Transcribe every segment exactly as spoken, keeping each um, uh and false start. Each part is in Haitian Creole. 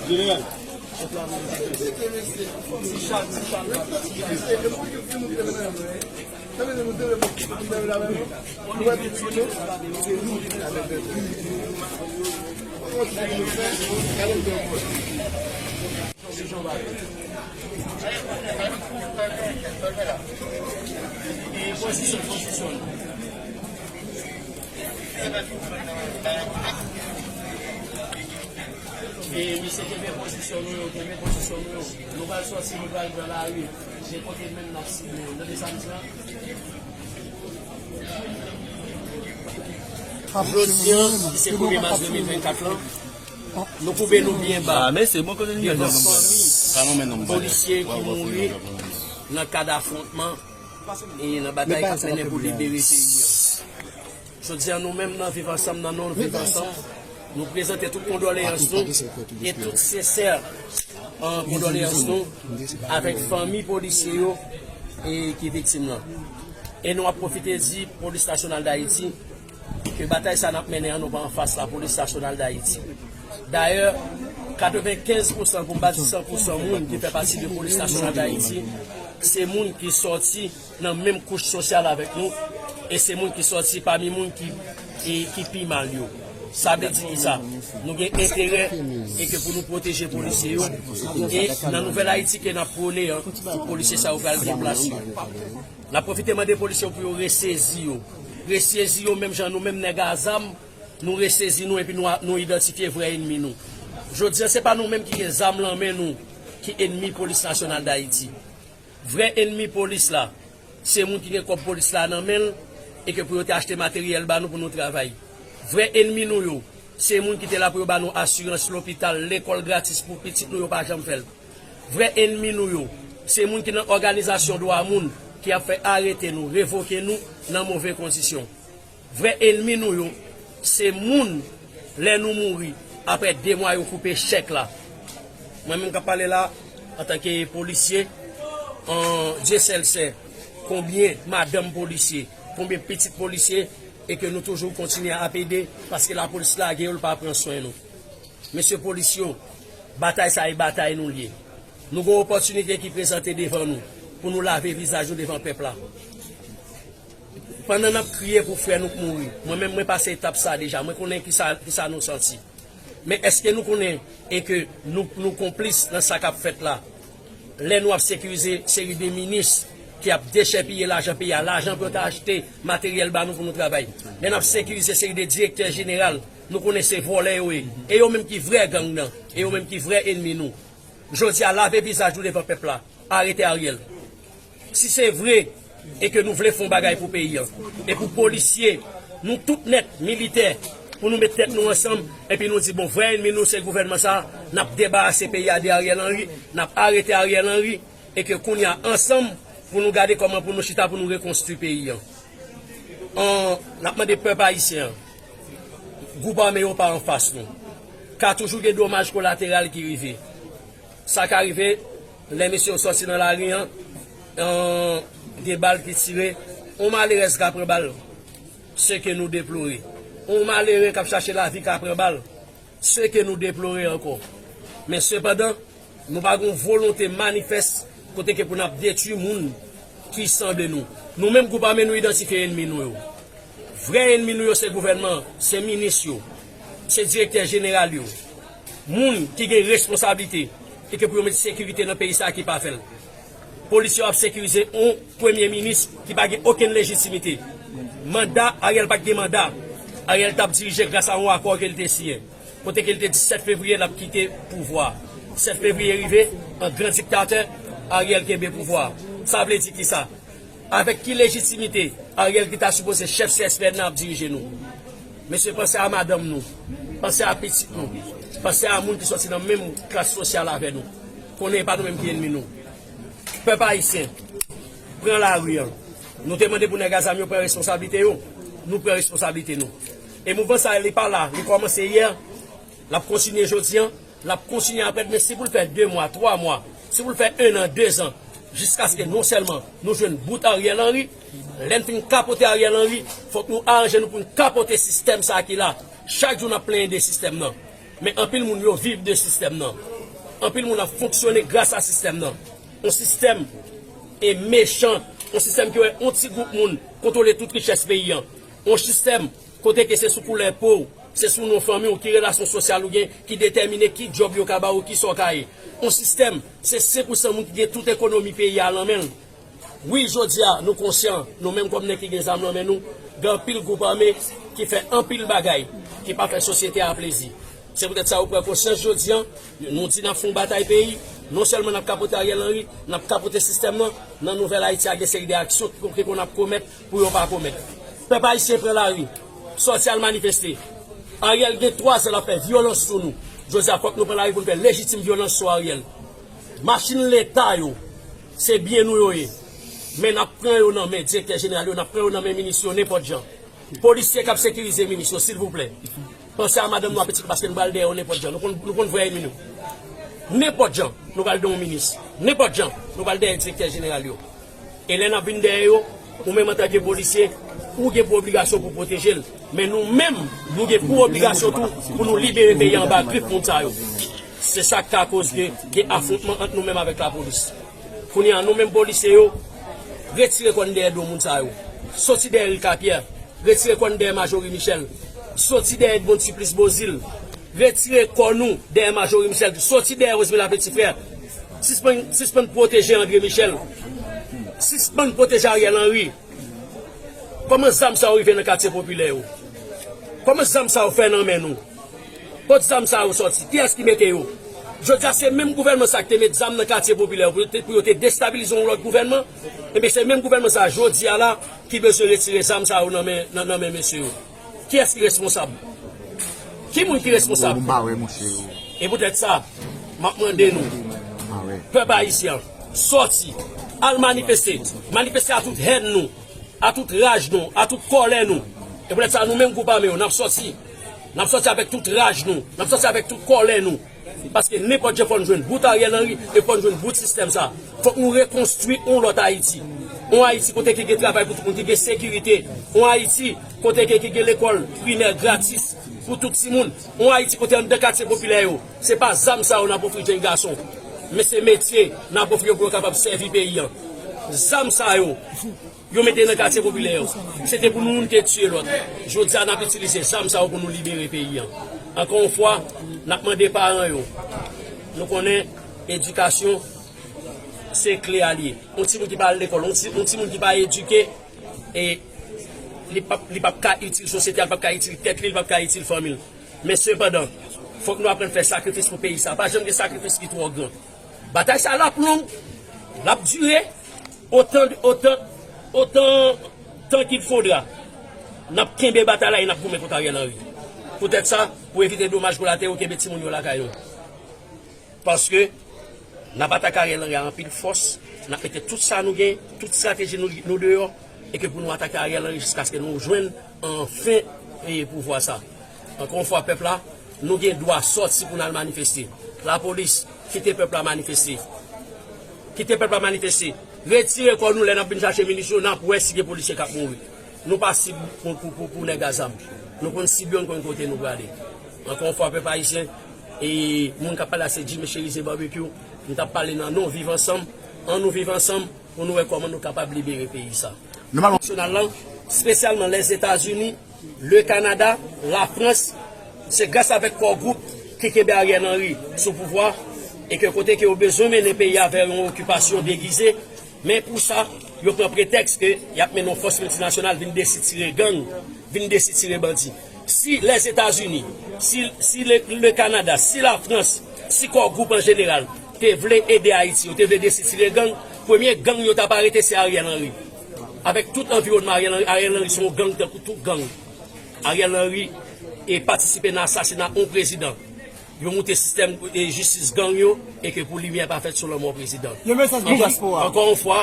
Jeneral. E pozisyon, pozisyon. E misye kenbe pozisyon nou yo, kenbe pozisyon nou yo. Nou pral sòti, nou pral pran lari. Se kote menm n ap sible yo. Tande sa m di la? Jodi a, ki se premye mas de mil vennkat lan, nou koube nou byen ba devan fanmi polisye ki mouri nan kad afwontman e nan batay k ap mennen pou libere peyi an. Jodi a, nou menm nan Viv Ansanm, nan non Viv Ansanm, nou prezante tout kondoleyans nou e tout sensè, euh, kondoleyans nou avèk fanmi polisye yo e ki viktim lan. E nou ap pwofite di Polis Nasyonal Dayiti ke batay sa n ap mennen an, nou pa anfas Lapolis Nasyonal Dayiti. Dayè, katrevenkenz pousan, pou m pa di san pousan moun ki fè pati de Polis Nasyonal Dayiti, se moun ki sòti nan menm kouch sosyal avèk nou, e se moun ki sòti pami moun ki, e, ki pi mal yo. Sa vle di ki sa? Nou gen enterè e ke pou nou pwoteje polisye yo, e nan nouvèl Ayiti ke n ap pwone an, polisye sa yo pral gen plas yo. N ap pwofite mande polisye yo pou yo resezi yo. Resezi yo menm jan nou menm nèg a zam, nou resezi nou epi nou, nou idantifye vrè enmi nou. Jodi a, se pa nou menm ki gen zam lan men nou ki enmi Polis Nasyonal Dayiti. Vrè enmi polis la, se moun ki gen kòb polis la nan men l e ke pou yo te achte materyèl ba nou pou nou travay. Vrè enmi nou yo, se moun ki te la pou yo ba nou asirans lopital, lekòl gratis pou pitit nou, yo pa janm fè l. Vrè enmi nou yo, se moun ki nan òganizasyon dwa moun ki ap fè arete nou, revoke nou nan move kondisyon. Vrè enmi nou yo, se moun, lè nou mouri, apre de mwa yo koupe chèk la. Mwen menm k ap pale la, antanke polisye, an Dye sèl sè, konbyen madanm polisye, konbyen pitit polisye, e ke nou toujou kontinye ap ede, paske lapolis lage yo, l pa pran swen nou. Mesye polis yo, batay sa e batay nou l ye. Nou gen opòtinite ki prezante devan nou pou nou lave vizaj nou devan pèp la. Pandan n ap kriye pou frè nou k mouri, mwen menm mwen pase etap sa deja, mwen konnen kisa, kisa nou santi. Men èske nou konnen e ke nou, nou konplis nan sa k ap fèt la? Lè nou ap sekirize seri de minis ki ap dechèpiye lajan peyi a, lajan pou yo ta achte materyèl ba nou pou nou travay. Lè n ap sekirize seri de direktè jeneral, nou konnen se vòlè yo ye. E yo menm ki vrè gang nan, e yo menm ki vrè enmi nou. Jodi a, lave vizaj nou devan pèp la. Arete Ariel. Si se vre e ke nou vle fè yon bagay pou peyi an, e pou polisye, nou tout nèt, militè, pou nou met tèt nou ansanm, epi nou di, bon, vrè enmi nou se gouvènman sa, n ap debarase peyi a de Ariel Henry, n ap arete Ariel Henry, e ke kounye a ansanm pou nou gade kòman pou nou chita pou nou rekonstwi peyi an. An, n ap mande pèp ayisyen an, gwoup ame yo pa anfas nou. Ka toujou gen domaj kolateral ki rive. Sa ka rive, lè mesye yo sòti nan lari an, an, gen bal ki tire, yon malerèz ka pran bal. Se ke nou deplore. Yon malere k ap chache lavi ka pran bal. Se ke nou deplore ankò. Men sepandan, nou pa gen yon volonte manifès kote ke pou n ap detwi moun ki sanble nou. Nou menm gwoup ame nou idantifye enmi nou yo. Vrè enmi nou yo se gouvènman an, se minis yo, se direktè jeneral yo. Moun ki gen responsablite e ke pou yo met sekirite nan peyi sa a ki pa fè l. Polis yo ap sekirize yon premye minis ki pa gen okenn lejitimite. Manda, Ariel pa t gen manda. Ariel t ap dirije gras a yon akò ke l te siyen. Kote ke l te di sèt fevriye l ap kite pouvwa. Sèt fevriye rive, an gran diktatè, Ariel kenbe pouvwa. Sa vle di kisa? Avèk ki lejitimite Ariel ki ta sipoze chèf C S P N nan ap dirije nou? Mesye, panse a madanm nou, panse a pitit nou, panse a moun ki sòti nan menm klas sosyal avè nou. Konnen e pa nou menm ki enmi nou. Pèp ayisyen, pran lari an. Nou te mande pou nèg a zam yo pran responsablite yo. Nou pran responsablite nou. E mouvman sa a, li pa la, li kòmanse yè, l ap kontinye jodi an, l ap kontinye apre demen, si pou l fè de mwa, twa mwa, si pou l fè en an, de zan, jiskaske non sèlman nou jwenn bout Ariel Henry, lè n fin kapote Ariel Henry, fòk nou aranje nou pou n kapote sistèm sa a ki la. Chak jou n ap plenyen de sistèm nan. Men anpil moun yo viv de sistèm nan. Anpil moun ap fonksyone gras a sistèm nan. Yon sistèm e mechan, yon sistèm ki wè yon ti gwoup moun kontwole tout richès peyi an. Yon sistèm kote ke se sou koulè po w, se sou non fanmi w, ki relasyon sosyal ou gen, ki detèmine ki djòb yo ka ba ou, kisa w ka ye. Yon sistèm, se senk pou san moun ki gen tout ekonomi peyi a nan men l. Wi, jodi a, nou konsyan, nou menm kòm nèg ki gen zam nan men nou, gen anpil gwoup ame ki fè anpil bagay ki pa fè sosyete a plezi. Se poutèt sa, ou pran konsyans jodi a, nou di n ap fè yon batay peyi, non sèlman n ap kapote Ariel Henry, n ap kapote sistèm nan, nan Nouvèl Ayiti a gen seri de aksyon ki, ki konn ap komèt pou yo pa komèt. Pèp ayisyen pran lari, sòti al manifeste. Ariel gen twa zan l ap fè vyolans sou nou. Jodi a, fòk nou pran lari pou n fè lejitim vyolans sou Ariel. Machin leta yo, se byen nou yo ye. Men n ap pran yo nan men direktè jeneral yo, n ap pran yo nan men minis yo nenpòt jan. Polisye k ap sekirize minis yo, silvouplè, panse a madanm nou, a pitit nou, paske nou pral dèyè yo nenpòt jan. Nou konn, nou konn vrè ènmi nou. Nenpòt jan, nou pral dèyè yon minis. Nenpòt jan, nou pral dèyè direktè jeneral yo. E lè n ap vin dèyè yo, ou menm antanke polisye, ou gen pou obligasyon pou pwoteje l. Men nou menm, nou gen pou obligasyon tou pou nou libere peyi a anba grif moun sa yo. Se sa k ka koz ke gen afwontman ant nou menm avèk lapolis. Kounye a, nou menm polisye yo, retire kò n dèyè do moun sa yo. Soti dèyè Rika Pyè, retire kò n dèyè Majori Michel. Soti dèyè Edmonde Supplice Beauzile, retire kò nou dèyè Majori Michel. Soti dèyè Rosemila Petit Frère. Sispann, sispann pwoteje André Michel. Sispann pwoteje Ariel Henry. Kòman zam sa yo rive nan katye popilè yo? Kòman zam sa yo fè nan men nou? Kot zam sa yo sòti? Kiyès ki mete yo? Jodi a, se menm gouvènman sa ki te met zam nan katye popilè yo pou yo te, pou yo te destabilize yon lòt gouvènman. Ebyen, se menm gouvènman sa, jodi a la, ki bezwen retire zam sa yo nan men, nan, nan men mesye yo. Kiyès ki responsab? Ki moun ki responsab? Ou pa wè, monchè. E poutèt sa, m ap mande nou, pèp ayisyen, sòti, al manifeste. Manifeste a tout hèn nou, a tout raj nou, a tout kòlè nou. E poutèt sa, nou menm gwoup ame yo, n ap sòti. N ap sòti avèk tout raj nou, n ap sòti avèk tout kòlè nou. Paske nenpòt jan fò n jwenn bout Ariel Henry e fò n jwenn bout sistèm sa. Fòk nou rekonstwi yon lòt Ayiti. Yon Ayiti kote ki gen travay pou tout moun, ki gen sekirite. Yon Ayiti kote ke, ki gen lekòl primè gratis pou tout timoun. Yon Ayiti kote anndan katye popilè yo, se pa zam sa yo n ap ofri jenn gason, men se metye n ap ofri yo pou yo kapab sèvi peyi a. Zam sa yo, yo mete nan katye popilè yo, se te pou nou youn te tiye lòt. Jodi a, n ap itilize zam sa yo pou nou libere peyi a. Ankò yon fwa, n ap mande paran yo. Nou konnen edikasyon se kle a l ye. Yon timoun ki pa al lekòl, yon ti, yon timoun ki pa edike, e li p ap, li p ap ka itil sosyete a, li p ap ka itil tèt li, li p ap ka itil fanmi l. Men sepandan, fòk nou aprann fè sakrifis pou peyi sa. Pa janm gen sakrifis ki twò gran. Batay sa l ap long, l ap dire, otan, otan, otan tan qu'il faudra. N ap kenbe batay la e n ap goumen kont Ariel Henry. Poutèt sa, pou evite domaj kolaterò, kenbe timoun yo lakay nou. Paske n ap atake Ariel Henry a anpil fòs, n ap mete tout sa nou gen, tout estrateji nou, nou deyò, e ke pou nou atake Ariel Henry jiskaske nou jwenn anfen e pouvwa sa. Ankò yon fwa, pèp la, nou gen dwa sòti pou n al manifeste. Lapolis, kite pèp la manifeste. Kite pèp la manifeste. Retire kò nou lè n ap vin chache minis yo, n ap wè si gen polisye k ap mouri. Nou pa sib pou, pou, pou, pou nèg a zam. Nou konn sib yo, nou konn kote nou prale. Ankò yon fwa, pèp ayisyen, e moun k ap pale a se Jimmy Chérizier Barbecue. M t ap pale nan non Viv Ansanm. An nou viv ansanm pou nou wè kòman nou kapab libere peyi sa. Nasyonal lan, espesyalman Lèzetazini, le Kanada, Lafrans, se gras avèk Core Group ki kenbe Ariel Henry sou pouvwa e ke kote ke yo bezwen mennen peyi a vè yon okipasyon degize, men pou sa, yo pran pretèks ke y ap mennen yon fòs miltinasyonal vin desitire gang, vin desitire bandi. Si Lèzetazini, si, si le, le Kanada, si Lafrans, si Core Group an jeneral te vle ede Ayiti, yo te vle desitire gang, premye gang yo t ap arete se Ariel Henry. Avèk tout anviwònman Ariel Henry, Ariel Henry se yon gang tankou tout gang. Ariel Henry e patisipe nan asasina yon prezidan. Yo moute sistèm e jistis gang yo e ke pou limyè pa fèt sou lanmò prezidan. Yon mesaj pou dispo a. Ankò yon fwa,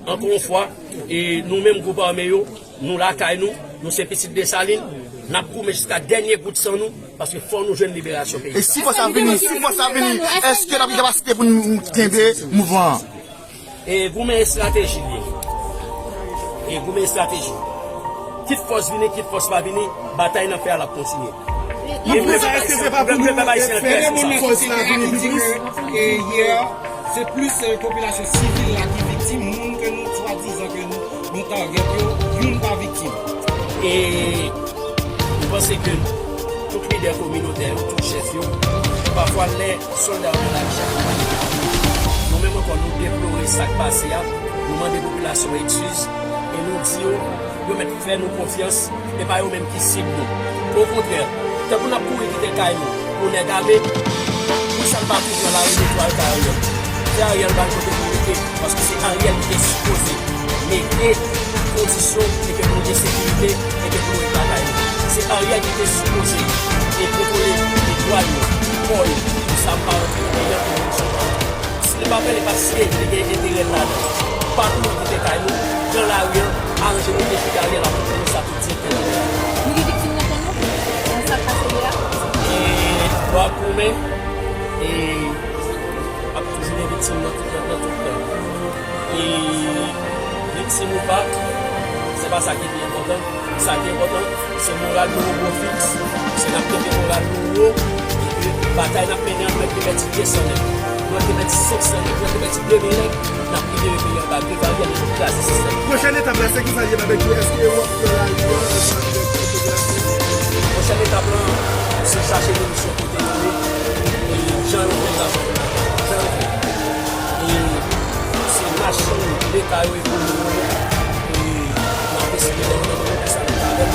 ankò yon fwa, e nou menm gwoup ame yo, nou lakay nou, nou se pitit Desalin, n ap goumen jiska dènye gout san nou, paske fò nou jwenn liberasyon peyi sa. E si fòs la vini, si fòs la vini, èske n ap gen kapasite pou n kenbe mouvman an? E goumen estrateji l ye. E goumen estrateji. Kit fòs vini, kit fòs pa vini, batay n ap fè a l ap kontinye. Epi sa, èske se pa pou nou fè fòs la vini pi plis? E yè, se plis, eh, popilasyon sivil la ki viktim, moun ke nou swadizan ke nou, nou target yo, youn pa viktim. E nou panse ke tout lidè kominotè yo, tout chèf yo, pafwa lè sòlda yo nan lari chak jou, nou menm ankò nou deplore sa k pase a, nou mande popilasyon an eskiz, e nou di yo, yo mèt fè nou konfyans, e pa yo menm ki sib nou. Okontrè, tankou n ap kouri kite kay nou pou nèg ame, poukisa n pa tou pran lari netwaye kay Ariel? Fè Ariel ba n kote pou l rete, paske se Ariel ki te sipoze mete kondisyon e ke pou nou gen sekirite e ke pou nou ret lakay nou. Se Ariel ki te sipoze e kontwole dwàn yo, pò yo, pou sa m pa rantre nan peyi an, pou nou sot antre. Si nou pa pran li paske li gen enterè l ladan, pa kouri kite kay nou, pran lari an, aranje nou, depi Ariel ap konprann sa tout direktè nan peyi a. Nou gen viktim nan kò nou? Nan sa k pase yè a? E, bò ak goumen, e, ap toujou gen viktim nan tout, nan, nan tout tan. E, viktim ou pa, se pa sa ki pi enpòtan. Sa ki enpòtan, se moral nou an gwo fiks, se n ap kenbe moral nou wo, epi batay n ap mennen an, nou mèt te pèdi de san nèg, nou mèt te pèdi senk san nèg, nou mèt te pèdi de mil nèg, n ap libere peyi an ba Ariel, nou kraze sistèm. Pwochèn etap la, se ki sa l ye avèk yo? Èske w ap pran lari an ansanm avèk popilasyon? Pwochèn etap lan, se chache milisyon kote yo ye, e jan yo fè travay, jan yo fè. E se machin Leta yo e pou nou, e n ap eseye nan moman pou sa nou ka fè.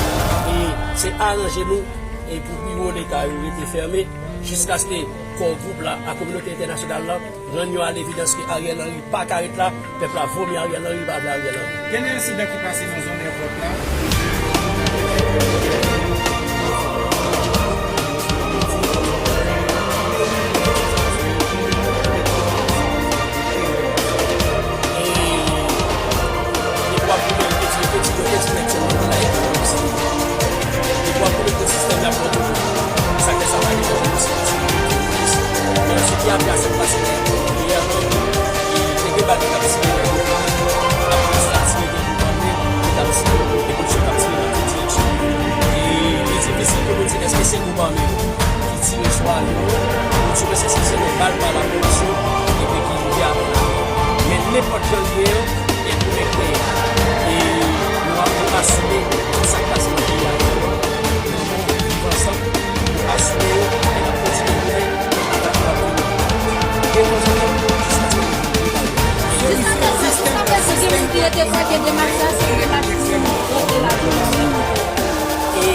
E se aranje nou, e pou biwo Leta yo rete fèmen, jiskaske kò gwoup la, ak kominote entènasyonal la, rann yo a levidans ke Ariel Henry pa ka ret la, pèp la vomi Ariel Henry, li pa vle Ariel Henry. Gen de ensidan ki pase nan zòn èpòt la. E, e pou ap goumen, yo te di, yo te di, yo te di nèg se moun la, e pou yo se moun. E pou ap goumen pou sistèm y ap pran toujou. Sa fè sa pa gen pwoblèm, se yon ti moun ki plis. Men sou ki avyasyon k pase la, yè, e te gen bal ki t ap tire, ap tire, tire, gen gwoup ame ki t ap tire, e polisye k ap tire nan tout direksyon. E li difisil pou nou di èske se gwoup ame yo ki tire sou ajan yo, ou di mwen se, se, se yon bal pa lapolis yo, epi ki rive avè l. Men nenpòt jan l ye an, e pou nèg te, e nou ap, nou asime tout sa k pase nan peyi a. Viv ansanm, nou asime yo, e n ap kontinye goumen, e batay la pou nou. Gen kontinye, jiskaske nou vin pare. Jiskaske, jiskaske gen moun ki rete kwè ke demach la, se demach pou rantre lapolis. E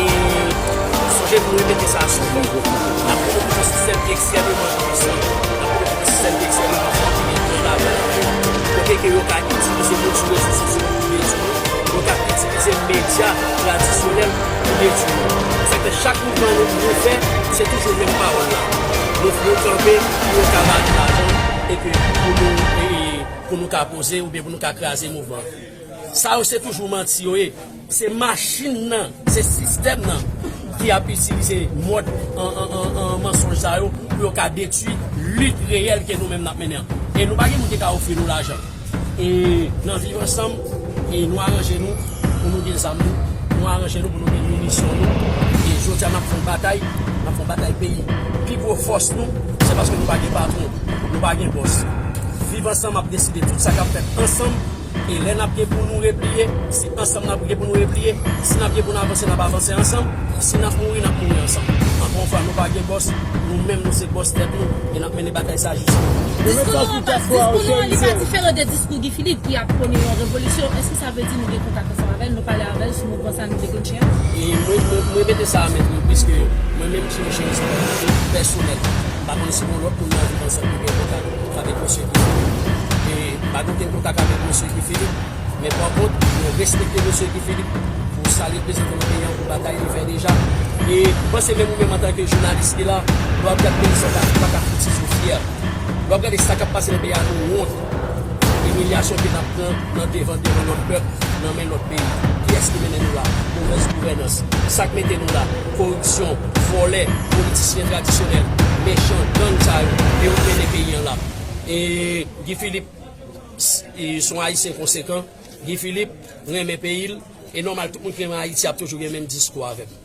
sonje pou nou repete sa souvan. N ap goumen kont yon sistèm ki ekstrèmeman pwisan. N ap goumen kont yon sistèm ki ekstrèmeman fò, ki gen gran lajan ladan l. Kote ke yo ka itilize moun sou rezo sosyo pou detwi nou. Yo ka itilize medya tradisyonèl pou detwi nou. Sa fè chak mouvman nou, nou fè, se toujou menm pawòl la. Nou, nou kanpe pou yo ka ba nou lajan e ke pou nou, e, e, pou nou ka poze oubyen pou nou ka kraze mouvman. Sa yo se toujou manti yo ye. Se machin nan, se sistèm nan ki ap itilize mòd an, an, an, an mansonj sa yo pou yo ka detwi lit reyèl ke nou menm n ap mennen an. E nou pa gen moun ki ka ofri nou lajan. E nan Viv Ansanm, e nou aranje nou pou nou gen zam nou, nou aranje nou pou nou gen minisyon nou. E jodi a n ap fè yon batay, n ap fè yon batay peyi. Pi gwo fòs nou, se paske nou pa gen patwon, nou pa gen bòs. Viv Ansanm ap deside tout sa k ap fèt ansanm. E lè n ap gen pou nou repliye, se ansanm n ap gen pou nou repliye. Si n ap gen pou n avanse, n ap avanse ansanm. Si n ap mouri, n ap mouri ansanm. Ankò yon fwa, nou pa gen bòs. Nou menm, nou se bòs tèt nou. E n ap mennen batay sa jis. Diskou nou an pa, diskou nou an, li pa diferan de diskou Guy Philippe ki ap pwone yon revolisyon. Èske sa vle di nou gen kontak ansanm avè l, nou pale avè l sou mouvman sa nou deklannche a? E mwen, mwen, mwen repete sa a maintes reprises ke mwen menm, Jimmy Chérizier, pèsonèl, m pa konnen si gen lòt moun nan Viv Ansanm ki gen kontak avèk mesye Guy Philippe. E m pa gen okenn kontak avèk mesye Guy Philippe, men pa kont, mwen respekte mesye Guy Philippe pou sa l reprezante nan peyi an, pou batay li fè deja. E m panse menm ou menm antanke jounalis ki la, lè w ap gad peyi sa, w pa, w pa ka fouti sou fyè. Lè w ap gade sa k ap pase nan peyi a, nou wont. Imilyasyon ke n ap pran nan devan, devan lòt pèp, nan men lòt peyi. Kiyès ki mennen nou la? Movèz gouvènans. Sa k mete nou la? Koripsyon, vòlè, politisyen tradisyonèl, mechan, gang sa yo, e yo k mennen peyi an la. E Guy Philippe, s-, e s on Ayisyen konsekan. Guy Philippe renmen peyi l, e nòmal, tout moun ki renmen Ayiti ap toujou gen menm diskou avè m.